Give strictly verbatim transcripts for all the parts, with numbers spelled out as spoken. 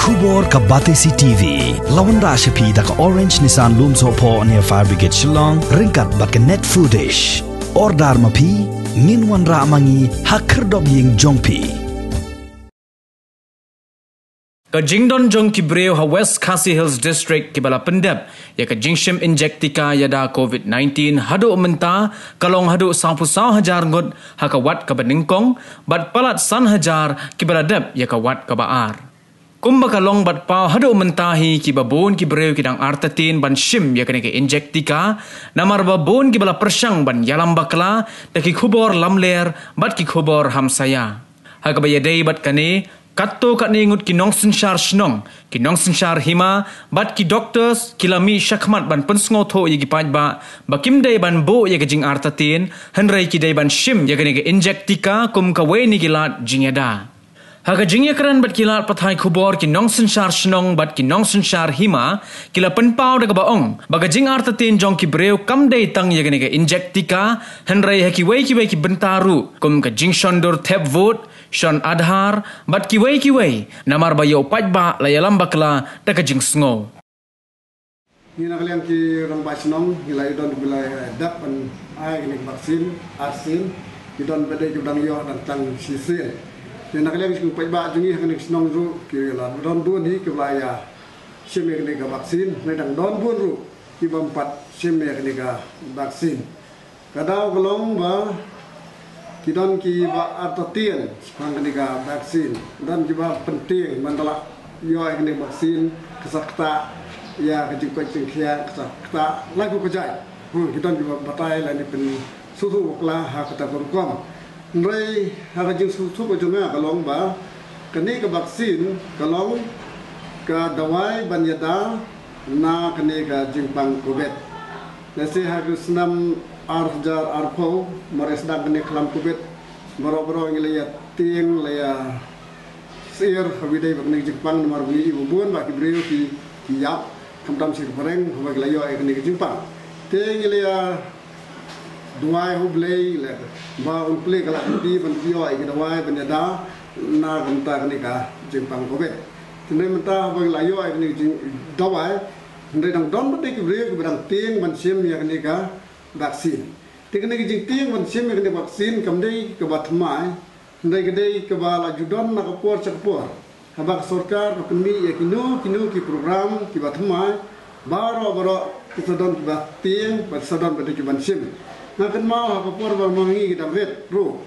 Khubor ka Batesi T V la wanrah sha phi da ka Orange Nissan Lumsohphoh near Fire Brigade Shillong ryngkat bad ka Net Foodish. Order ma phi, ngin wanrah ma ngi ha khyrdop ïing jong phi. Ka jingdon jong ki briew ha West Khasi Hills District kiba la pyndep ïa ka jingshim injek tika ïada covid nineteen haduh mynta ka long haduh sawphew saw hajar ngut ha ka wat kaba nyngkong, bad palat san hajar kiba la dep ïa ka wat kaba ar. Kumba ka long bad paw haduh mynta hi kiba bun ki briew ki dang artatien ban shim ïa kane ka injek tika, namar ba bun kiba la pyrshang ban ïalam bakla da ki khubor lamler bad ki khubor hamsaïa. Ha kaba ïadei bad kane, katto katne ngut ki nongsynshar shnong, ki nongsynshar hima bad ki doctors ki la mih shakhmat ban pynsngewthuh ïa ki paidbah ba kim dei ban buh ïa ka jingartatien, hynrei ki dei ban shim ïa kane ka injek tika kum kawei na ki lad jingïada. Ha ka jingïakren bad ki lad pathai khubor, ki nongsynshar shnong bad ki nongsynshar hima ki la pynpaw da kaba ong ba ka jingartatien jong ki briew kam dei tang ïa kane ka injek tika, hynrei ha kiwei kiwei ki bynta ruh kum ka jingshon dur thep vote, shon Aadhaar bad kiwei kiwei, namar ba ïa u paidbah la ïalam bakla da ka jingsngew. Ngi na ka liang ki rangbah shnong ngi la ïoh don ba la dep ban ai kane ka vaccine arsien. Ngi don ba dei ki dang ïoh dang tang shisien. Ngi na ka liang ki paidbah jong ngi ha kane ka shnong ruh ki la don bun hi kiba la ïa shim ïa kane ka vaccine, ngi dang don bun ruh kiba ym pat shim ïa kane ka vaccine. Ka daw ka long ba ki don kiba artatien shaphang kane ka vaccine, don kiba pyntieng ban da la ïoh ïa kane ka vaccine ka sa ktah ïa ka jingkoit jingkhiah, ka sa ktah la ku ka jai. Hmm, ki don kiba batai lane pynsngewthuh bakla ha kata ka rukom. Hynrei ha ka jingsngewthuh ka jong nga ka long ba kane ka vaccine ka long ka dawai ban ïada na kane ka jingpang covid. Lehse ha ka snem ar hajar arphew mar ïa sdang kane ka khlam covid, baroh baroh ngi la ïa tieng, la ïa syier ha kaba ïadei bad kane ka jingpang, namar ba ngi i ba bun bah ki briew ki, ki ïap, khamtam sha ki phareng haba ki la ïoh ïa kane ka jingpang. Te ngi la ïa duwai ha U Blei, la ba U Blei ka la pynti ban ïoh ïa ka dawai ban ïada na ka bynta kane ka jingpang covid. Te hynrei mynta haba ngi la ïoh ïa kane ka jingdawai, hynrei dang don bad ki briew kiba dang tieng ban shim ïa kane ka vaccine. Te kane ka jingtieng ban shim ïa kane ka vaccine kam dei kaba thymmai, hynrei ka dei kaba la ju don na ka por sha ka por. Haba ka sorkar ka pynmih ïa kino kino ki program kiba thymmai, baroh baroh ki sa don kiba tieng bad sa don bad kiban shim. Nga kynmaw ha ka por ba ma ngi ki dang rit ruh,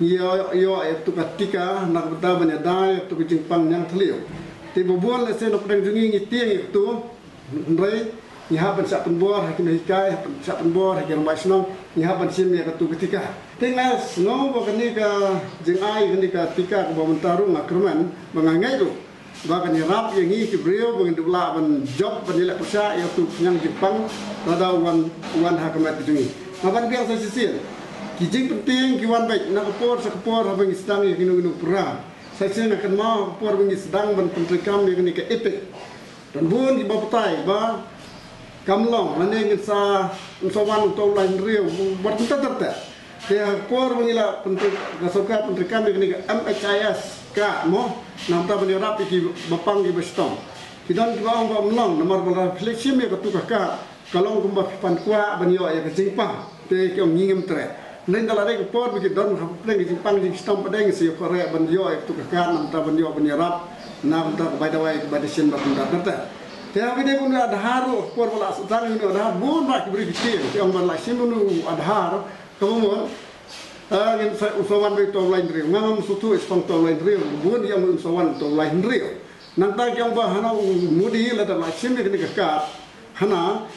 ngi ïoh, ïoh ïa katu ka tika na ka bynta ban ïada ïa katu ka jingpang niangthliew. Te ba bun lehse na pdeng jong ngi ngi tieng ïa katu, hynrei ngi hap ban shah pynbor ha ki nonghikai, hap ban shah pynbor ha ki rangbah shnong, ngi hap ban shim ïa katu ka tika. Te nga sngew ba kane ka jingai kane ka tika kaba mynta ruh nga kyrmen ba nga ngeit ruh ba kan ïarap ïa ngi ki briew ba ngin dup lah ban jop ban ïaleh pyrshah ïa katu ka khñiang jingpang lada u wan, u wan ha ka met ka jong ngi. Nga ban biang sa shisien, ki jingpyntieng ki wan beit na ka por sha ka por haba ngi sdang ïa kino kino program. Sa shisien nga kynmaw ha ka por ba ngi sdang ban pyntreikam ïa kane ka EPIC, don bun kiba batai ba kam long, lane ngin sa, ngin sa wan uta u lai hynriew bad kumta ter ter. Te ha ka por ba ngi la pyntreikam, ka sorkar pyntreikam ïa kane ka MHIS card mo, na ka bynta ban ïarap ïa kiba pang kiba shitom, ki don kiba ong ba ym long, namar ba lada phi leit shim ïa katu ka card ka long kumba phi pan kwah ban ïoh ïa ka jingpang. Te ki ong ngim treh. Hynrei ynda la dei ka por ba ki don ha pdeng ka jingpang jingshitom pat, dei ngi sa ïoh kyrpad ban ïoh ïa katu ka card na ka bynta ban ïoh ban ïarap na ka bynta ka bai dawai kaba dashin bad kumta ter ter. Te ha kaba ïadei bad une u Aadhaar ruh, ha ka por ba la sdang une u Aadhaar, bun bah ki briew ki tieng, ki ong ba la shim une u Aadhaar kaba mut, ah, ngin sa, u sa wan beit uta u lai hynriew. Nga ngam sngewthuh shaphang uta u lai hynriew, bun ki ong un sa wan uta u lai hynriew. Nangta ki ong ba hana u Modi lada la shim ïa kane ka card, hana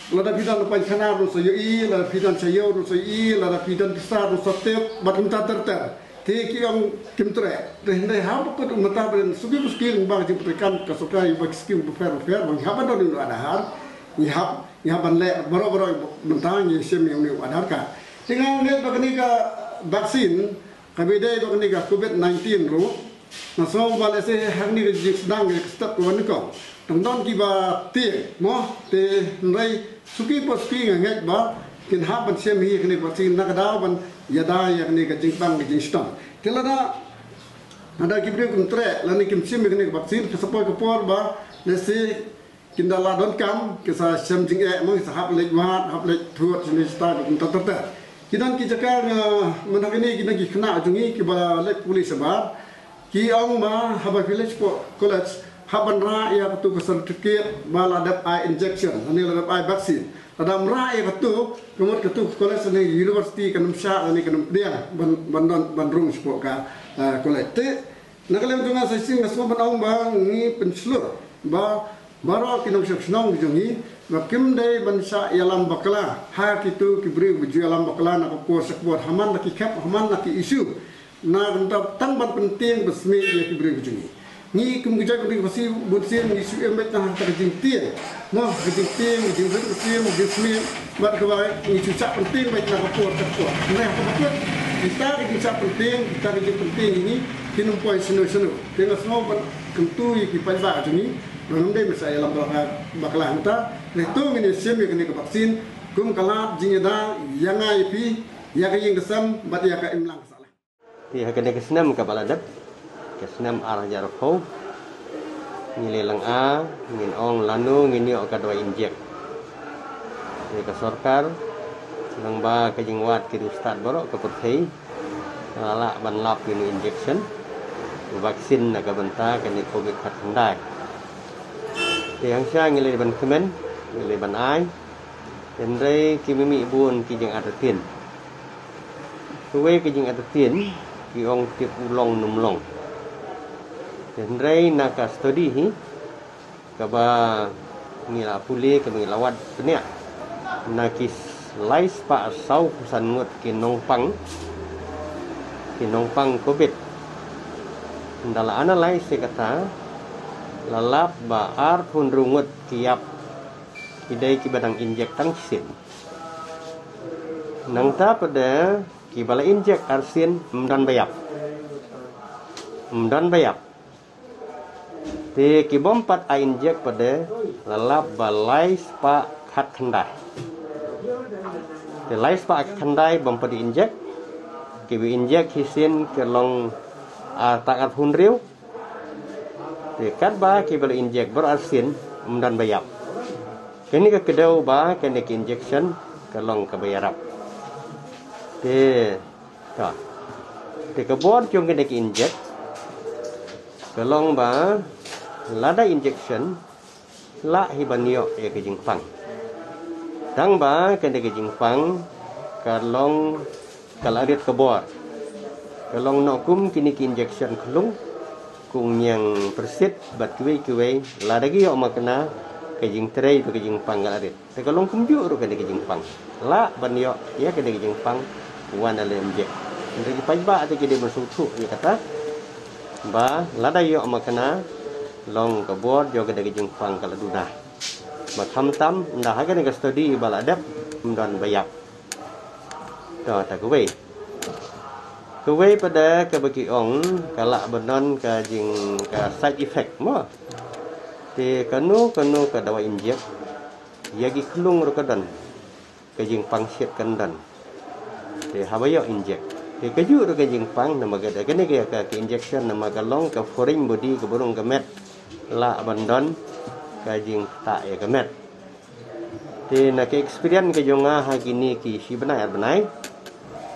lada phi don painkhana ruh sa ïohi, lada phi don shaïew ruh sa ïohi, lada phi don pisa ruh sa tip bad kumta ter ter. Te ki ong kim treh. Te hynrei haba kut mynta ba suki ba suki lyngba ka jingpyntreikam ka sorkar ïa ki skim bapher bapher ba ngi hap ban don une u Aadhaar, ngi hap, ngi hap ban leh baroh baroh mynta ngi shim ïa une u Aadhaar card. Te nga ngeit ba kane ka vaccine kaba ïadei bad kane ka covid nineteen ruh, nga sngew ba lehse hangne ka jingsdang ka step kaba nyngkong, dang don kiba tieng mo, te hynrei suki pa suki nga ngeit ba kin hap ban shim hi kane ka vaccine na ka daw ban ïada ïa kane ka jingpang ka jingshitom. Te lada Haba ki briew kim treh lane kim shim ïa kane ka vaccine, ka sa poi ka por ba lehse kin da la donkam, ki sa shem jingeh, mo, ki sa hap leit wad, hap leit thuh shane shatai, kumta ter ter. Ki don ki jaka, nga mynta kine ki don ki khynnah jong ngi kiba leit pule shabar. Ki ong ba haba phi leit shapoh college, hap ban rah ïa katu ka certificate ba la dep ai injection lane la dep ai vaccine. Lada ym rah ïa katu, ka mut katu ka college lane university kan ym shah lane kan ym pdiang ban, ban don, ban rung shapoh ka, eh, college. Te na ka liang jong nga sa shisien nga sngewbha ban ong ba ngi pynshlur ba baroh ki nongshong shnong jong ngi ba kim dei ban shah ïalam bakla ha kitu ki briew ba ju ïalam bakla na ka por sha ka por, ha man la ki khep, ha man la ki issue. Na ka bynta tang ban pyntieng ban smiej ïa ki briew jong ngi. Ngi kum ki jait bynriew Khasi bunsien ngi shu im beit na ka jingtieng, mo, ka jingtieng, ka jingpyntieng, ka jingsmiej. Bad kaba ngi shu shah pyntieng beit na ka por ka por. Hynrei ha kaba kut, kita ka jingshah pyntieng, kita ka jingpyntieng ngi, kin ym poi shano shano. Te nga sngewbha ban kyntu ïa ki paidbah jong ngi ba ngim dei ban shah ïalam bakla, bakla hangta. Hynrei to ngin ïa shim ïa kane ka vaccine kum ka lad jingïada ïa nga ïa phi, ïa ka ïing ka sem bad ïa ka imlang ka sahlang. Te ha kane ka snem kaba la dep, ka snem ar hajar arphew, ngi leh lynga, ngin ong lano ngin ïoh ka dawai injek. Te ka sorkar, lyngba ka jingwad ki riewstad baroh ka pyrthei, la lah ban lap ïa une u injection, u vaccine na ka bynta kane Covid khatkhyndai. Te hangta ngi leh ban kmen, ngi leh ban ai, hynrei ki mih mih bun ki jingartatien. Kawei ka jingartatien, ki ong tip u long ne ym long. Hynrei na ka study hi, kaba ngi la pule, kaba ngi la wad bniah na ki lai spah saw phew san ngut ki nongpang, ki nongpang Covid. Ynda la analyse ïa kata, la lap ba arphew hynriew ngut ki ïap ki dei kiba dang injek tang shisien. Nangta pat de kiba la injek arsien ym don ba ïap. Ym don ba ïap. Te ki bym pat ai injek pat de la lap ba lai spah khatkhyndai. Te lai spah khatkhyndai bym pat injek. Kiba injek shisien ki long ar, tang arphew hynriew. Te katba kiba la injek baroh arsien ym don ba ïap. Kane ka kdew ba kane ka injection ka long kaba ïarap. Te, ka, te ka bor jong kane ka injek ka long ba lada injection lah hi ban ïoh ïa ka jingpang. Tang ba kane ka jingpang ka long ka la rit ka bor. Ka long noh kum kine ki injection khlung, kung ñiang pyrsit bad kiwei kiwei, lada ki ïoh makna ka jingtrei bad ka jingpang ka la rit. Te ka long kumjuh ruh kane ka jingpang. Lah ban ïoh ïa kane ka jingpang wan ale injek. Hynrei ki paidbah te ki dei ban sngewthuh ïa kata ba lada ïoh makna long ka bor jong kane ka jingpang ka la duna. Ba khamtam ynda ha kane ka study ba la dep ym don ba ïap. To, ta kawei. Kawei pat de kaba ki ong ka lah ban don ka jing, ka side effect mo. Te kano kano ka dawai injek, ïa ki khlung ruh ka don, ka jingpang shit kan don. Te haba ïoh injek, te kajuh ruh ka jingpang, namar ka, kane ka, ka, ka injection namar ka long ka foreign body kaba rung ka met, lah ban don ka jingktah ïa ka met. Te na ka experience ka jong nga ha kine ki shi bnai ar bnai,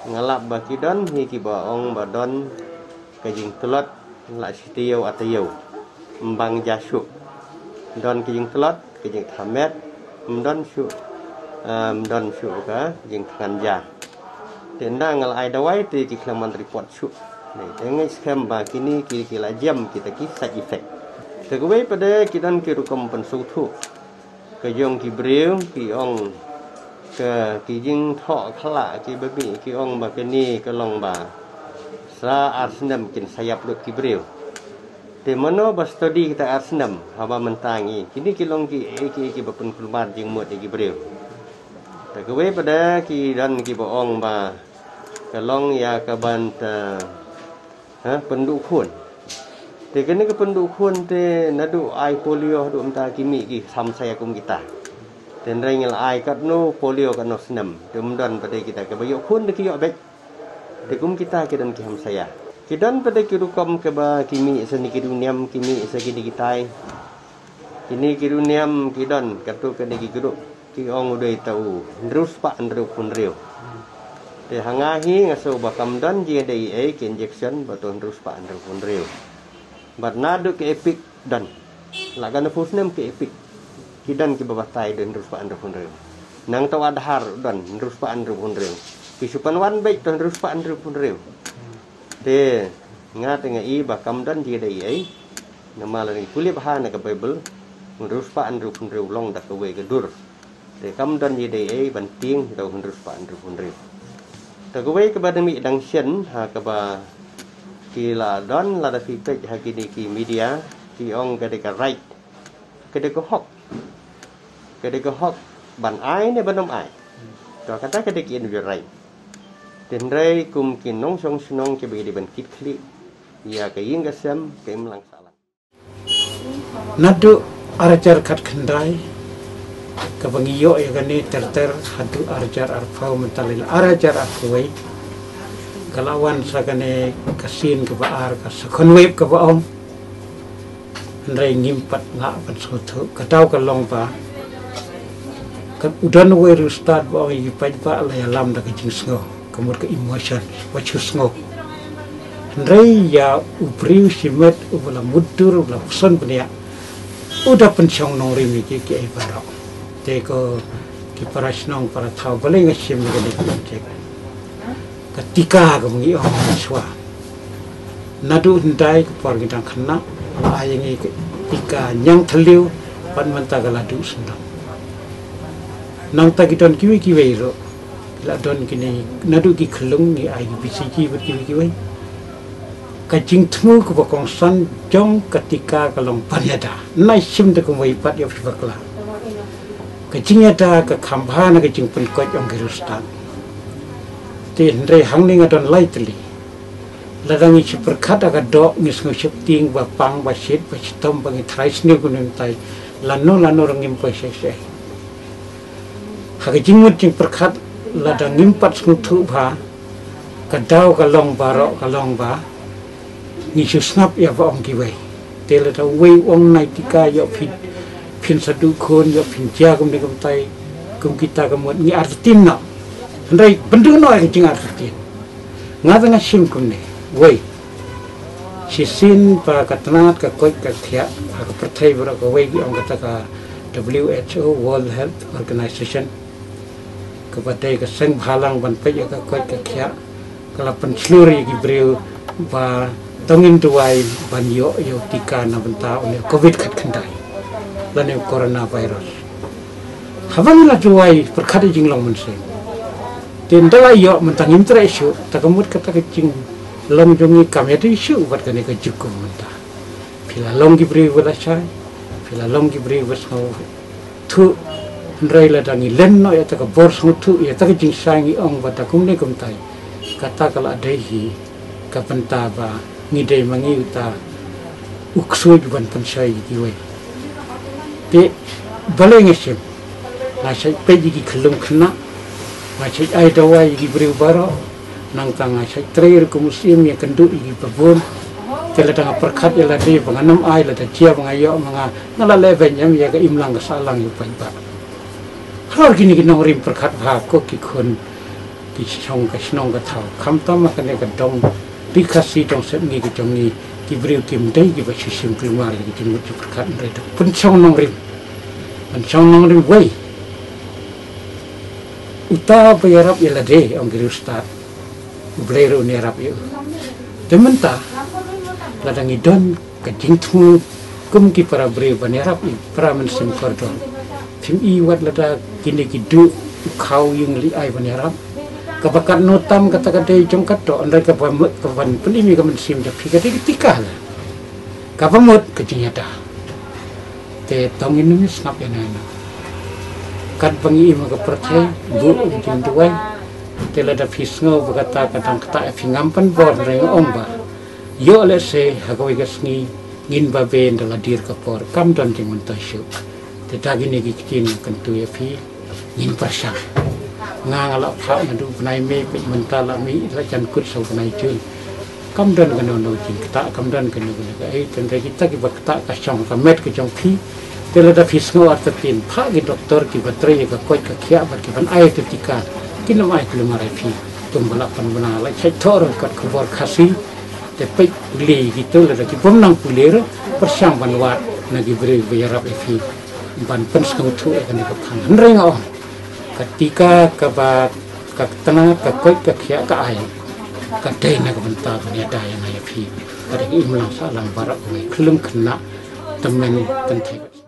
nga lap ba ki don hi kiba ong ba don ka jingtlot la shi taïew ar taïew, ym bang ja shuh. Don ka jingtlot, ka jingthamet, ym don shuh, ym don shuh ka jingthngan ja. Te ynda nga la ai dawai te ki khlem ban report shuh. Te nga ngeit skhem ba kine ki, ki la jem kita ki side effect. Te kawei pat de ki don ki rukom pynsngewthuh ka jong ki briew, ki ong ka, ki jingthoh khlah ki babi, ki ong ba kane ka long ba sa ar snem kin sa ïap lut ki briew. Te mano ba study kita ar snem, haba mynta ngi, kine ki long ki, ki, ki ba pynkulmar jingmut ïa ki briew. Te kawei pat de ki don kiba ong ba ka long ïa ka ban te, ha, pynduh khun. Te kane ka pynduh khun te naduh ai polio haduh mynta ki mih ki hamsaia kum kita. Te hynrei ngi la ai katno polio katno snem, te ym don pat de kita kiba ïoh khun, te ki ïoh beit. Te kum kita ki don ki hamsaia. Ki don pat de ki rukom kaba ki mih sa ne ki runiam, ki mih sa kine ki tai. Kine ki runiam ki don katto katne ki grup ki ong u dei ta u hynriew spah hynriew phew hynriew. Te ha nga hi nga sngew ba kam don jingïadei ei ei ki injection bad u hynriew spah hynriew phew hynriew. Bad naduh ki EPIC don. La katno phew snem ki EPIC ki don kiba batai da u hynriew spah hynriew phew hynriew. Nangta u Aadhaar don hynriew spah hynriew phew hynriew. Ki shu pynwan beit da u hynriew spah hynriew phew hynriew. Te nga te nga i ba kam don jingïadei ei ei. Namar lada ngi pule bha na ka Baibl, u hynriew spah hynriew phew hynriew u long da kawei ka dur. Te kam don jingïadei ei ei ban tieng da u hynriew spah hynriew phew hynriew. Te kawei kaba dang mih dang shen ha kaba ki la don, lada phi peit ha kine ki media ki ong ka dei ka right, ka dei ka hok, ka dei ka hok ban ai ne ban ym ai. To kata ka dei ka individual right. Te hynrei kum ki nongshong shnong kiba dei ban kit khlieh ïa ka ïing ka sem, ka imlang sahlang. Naduh ar hajar khatkhyndai kaba ngi ïoh ïa kane ter ter haduh ar hajar arphew, mynta lei ar hajar arphew wei ka la wan sa kane ka sien kaba ar, ka second wave kaba ong. Hynrei ngim pat lah ban sngewthuh, ka daw ka long ba ka u don uwei u stad ba ong ïa ki paidbah la ïalam da ka jingsngew, ka mut ka emotion, wat shu sngew. Hynrei ïa u briew shimet uba la mutdur, uba la pyrshang bniah, u da pynshong nongrim ïa ki, ki ei baroh. Te ko ki para shnong para thaw, balei nga shim ïa kane ka subject? Ka tika kaba ngi ong mynshuwa. Naduh hyndai ka por ngi dang khynnah, ai ïa ngi ka tika ñiangthliew, bad mynta ka la duh syndon. Nangta ki don kiwei kiwei ruh. Ki la don kine, naduh ki khyllung ngi ai ki BCG bad kiwei kiwei. Ka jingthmu kaba kongsan jong ka tika ka long ban ïada. Nai shim da kumwei pat ïa phi bakla. Ka jingïada ka kham bha na ka jingpynkoit ong ki riewstad. Te hynrei hangne nga don lai tylli. Lada ngi shu pyrkhat ha ka doh ngi sngew sheptieng ba pang ba shit ba shitom ba ngi tharai sniew kumne kumtai. Lano lano ruh ngim poi shisha. Ha ka jingmut jingpyrkhat lada ngim pat sngewthuh bha, ka daw ka long baroh ka long ba ngi shu sngap ïa ba ong kiwei. Te lada uwei u ong nai tika ïoh phin, phin sa duh khun, ïoh phin jia kumne kumtai, kum kita ka mut ngi artatien noh. Hynrei pynduh noh ïa ka jingartatien. Nga te nga shim kumne. Wei, shisien ba ka tnat ka koit ka khiah ha ka pyrthei baroh, kawei ki ong kata ka WHO, World Health Organization, kaba dei ka seng bhalang ban peit ïa ka koit ka khiah, ka la pynshlur ïa ki briew ba to ngin duwai ban ïoh ïa u tika na bynta une u covid khatkhyndai lane u coronavirus. Haba ngi la duwai pyrkhat ïa jinglong mynsiem, te ynda la ïoh mynta ngim treh shuh, ta ka mut kata ka jinglong jong ngi kam ïadei shuh bad kane ka juk kum mynta. Phi la long ki briew ba la shai, phi la long ki briew ba sngewthuh, hynrei lada ngi len noh ïa ta ka bor sngewthuh, ïa ta ka jingshai ngi ong ba ta kumne kumtai, kata ka la dei hi ka bynta ba ngi dei ma ngi uta u ksuid ban pynshai ïa kiwei. Te balei nga shim? Nga shait peit ïa ki khyllung khynnah, nga shait ai dawai ïa ki briew baroh, nangta nga shait trei ruh kum u syiem ïakynduh ïa ki babun. Te lada nga pyrkhat ïa lade ba ngan ym ai, lada jia ba nga ïoh ma nga, nga la leh beiñ em ïa ka imlang ka sahlang ïa u paidbah. Halor kine ki nongrim pyrkhat bha ko ki khun ki shong ka shnong ka thaw, khamtam ha kane ka dong Ri Khasi Dongsepngi ka jong ngi, ki briew kim dei kiba shu shim kulmar ïa ki jingmut jingpyrkhat, hynrei da pynshong nongrim. Pynshong nongrim wei. Uta ba ïarap ïa lade ong ki riewstad, U Blei ruh un ïarap ïa u. Te mynta lada ngi don ka jingthmu kum ki para briew ban ïarap ïa para mynsiem kordor. Phim i wat lada kine ki duh u khaw ïing liai ban ïarap. Kaba katno tam kata ka dei jong katto, hynrei kaba mut, kaban pynim ïa ka mynsiem jong phi ka dei ka tika la. Kaba mut ka jingïada. Te to ngin ym sngap ïa nai na. Katba ngi im ha ka pyrthei, buh ïa ka jingduwai. Te lada phi sngew ba kata ka dang ktah ïa phi ngam pynbor, hynrei nga ong ba ïoh lehse ha kawei ka sngi ngin babe ynda la dier ka por, kam don jingmyntoi shuh. Te da kine ki ktien nga kyntu ïa phi, ngin pyrshang. Nga nga la phah naduh u bnai Mei, peit mynta la mih la jan kut sa u bnai Jun. Kam don kano kano jingktah, kam don kano kano kaei, tang kita kiba ktah ka shong ka met ka jong phi. Te lada phi sngew artatien, phah ki doktor kiba trei ïa ka koit ka khiah bad ki ban ai ïa ka tika, kin ym ai kulmar ïa phi. Kumba lah pynbna, lah shait thoh ruh kat khubor Khasi. Te peit pule kito lada ki bym nang pule ruh, pyrshang ban wad na ki briew ba ïarap ïa phi ban pynsngewthuh ïa kane ka phang. Hynrei nga ong, ka tika kaba ka tnat ka koit ka khiah ka ai, ka dei na ka bynta ban ïada ïa nga ïa phi. Ka dei ka imlang sahlang baroh kawei, khyllung khynnah, tymmen kynthei.